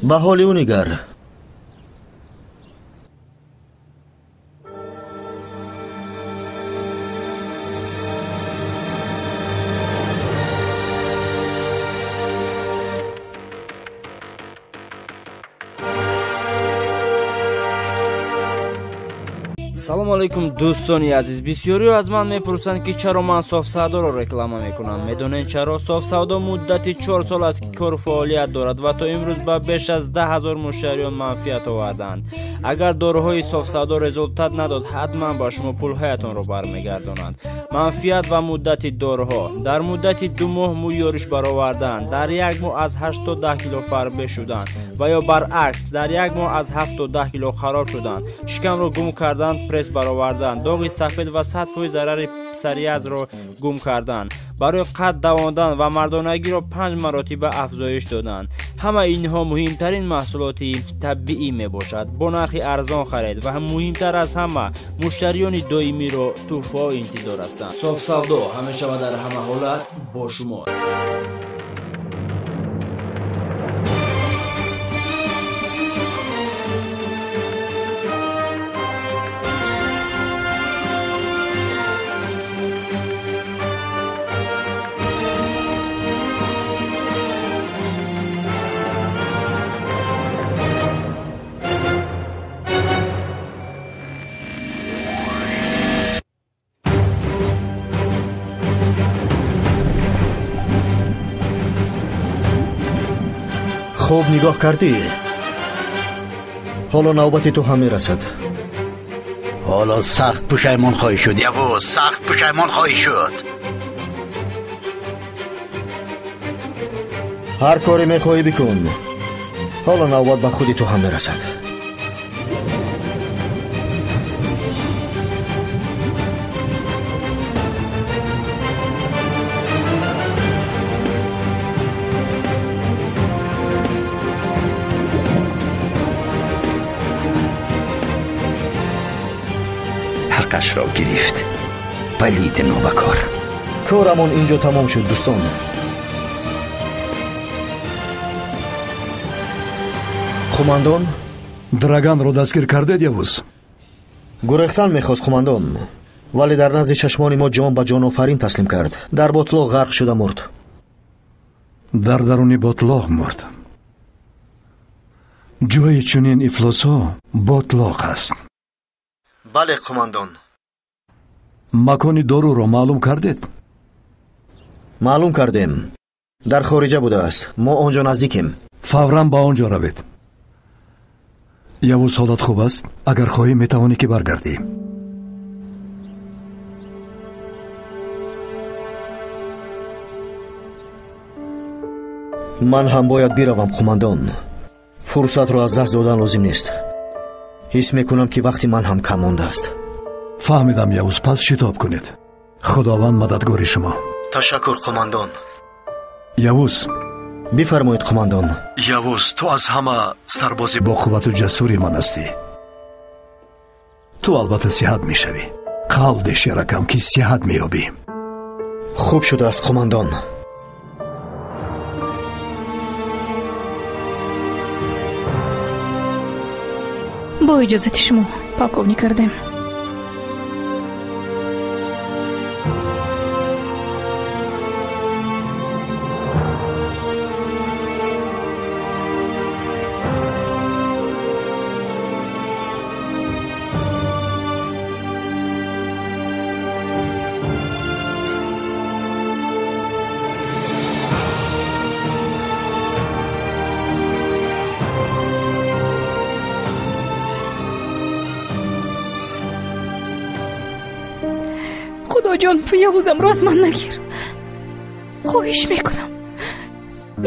Ба ҳоли ӯ нигар. Салом алейкум дӯстони азиз. Бисёриҳо аз ман мепурсанд, ки чаро ман Софсавдоро реклама мекунам. Медонед чаро? Софсавдо муддати 4 сол аст, ки кору фаъолият дорад ва то имрӯз ба беш аз 10 000 муштариён манфиат оварданд. Агар доруҳои Софсавдо результат надод, ҳатман ба шумо пулҳоятонро бармегардонанд. Манфиат ва муддати доруҳо: дар муддати 2 моҳ мӯй ёриш баровардан, дар як моҳ аз 8 то 10 кило фарбе шудан ва ё баръакс, дар як моҳ аз 7 то 10 кило хароб шудан, шикамро гум кардан, пресс баровардан, доғи сафед ва 100% зарари псориазро гум кардан, барои қад давондан ва мардонагиро 5 маротиба афзоиш додан. Ҳама инҳо муҳимтарин маҳсулоти табиӣ мебошад. Бо нархи арзон харед ва муҳимтар аз ҳама, муштариёни доимиро тӯҳфаҳо интизор ҳастанд. Софсавдо ҳамеша ва дар ҳама ҳолат бо шумо. Хуб нигоҳ кардӣ. Ҳоло навбати ту ҳам мерасад. Ҳоло сахт пушаймон хоҳӣ шуд, Явуз, сахт пушаймон хоҳӣ шуд. Ҳар коре мехоҳӣ бикун. Ҳоло навбат ба худи ту ҳам мерасад. Ҳаққашро гирифт, палиди нобакор. Корамон инҷо тамом шуд, дӯстон. Қумандон. Драганро дастгир кардед, Явуз? Гурехтан мехост, қумандон, вале дар назди чашмони мо ҷон ба ҷонофарин таслим кард. Дар ботлоқ ғарқ шуда мурд. Дар даруни ботлоқ мурд. Ҷои чунин ифлосҳо ботлоқ аст. Бале, қумандон. Макони доруро маълум кардед? Маълум кардем, дар хориҷа будааст. Мо он ҷо наздикем. Фавран ба он ҷо равед. Явуз, ҳолат хуб аст. Агар хоҳӣ, метавонӣ ки баргардӣ. Ман ҳам бояд биравам, қумандон. Фурсатро аз даст додан лозим нест. Ҳис мекунам, ки вақти ман ҳам кам мондааст. Фаҳмидам, Явуз. Пас шитоб кунед. Худованд мададгори шумо. Ташаккур, қумандон. Явуз. Бифармоед, қумандон. Явуз, ту аз ҳама сарбози боқуввату ҷасури ман ҳастӣ. Ту албатта сиҳат мешавӣ. Қавл деҳ, шеракам, ки сиҳат меёбӣ. Хуб шудааст, қумандон. Бо иҷозати шумо, полковник Эрдем. Худоҷон, Явузамро аз ман нагир, хоҳиш мекунам,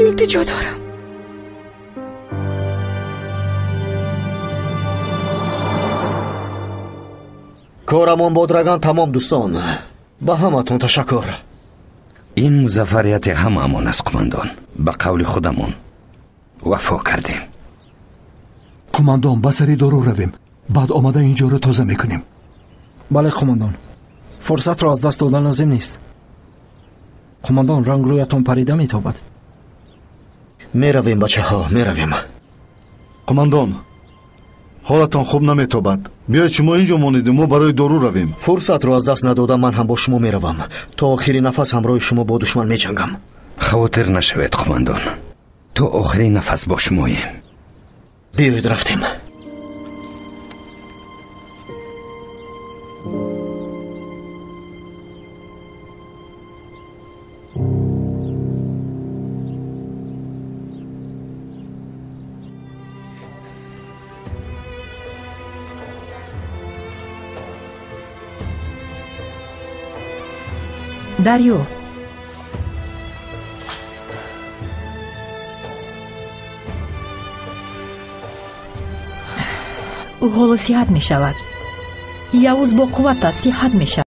илтиҷо дорам. Корамон бо Драган тамом, дӯстон. Ба ҳаматон ташаккур. Ин музаффарияти ҳамаамон аст, қумандон. Ба қавли худамон вафо кардем. Қумандон, ба сари дору равем, баъд омада ин ҷоро тоза мекунем. Бале, қумандон, фурсатро аз даст додан лозим нест. Қумандон, рангрӯятон парида метобад. Меравем, бачаҳо, меравем. Қумандон, ҳолатон хуб наметобад. Биёед шумо инҷо монеду мо барои дору равем. Фурсатро аз даст надода ман ҳам бо шумо меравам. То охири нафас ҳамроҳи шумо бо душман меҷангам. Хавотир нашавед, қумандон. То охири нафас бо шумоем. Биёед рафтем. Дарё. Ӯ ҳоло сиҳат мешавад. Явуз бо қувват аст, сиҳат мешавад.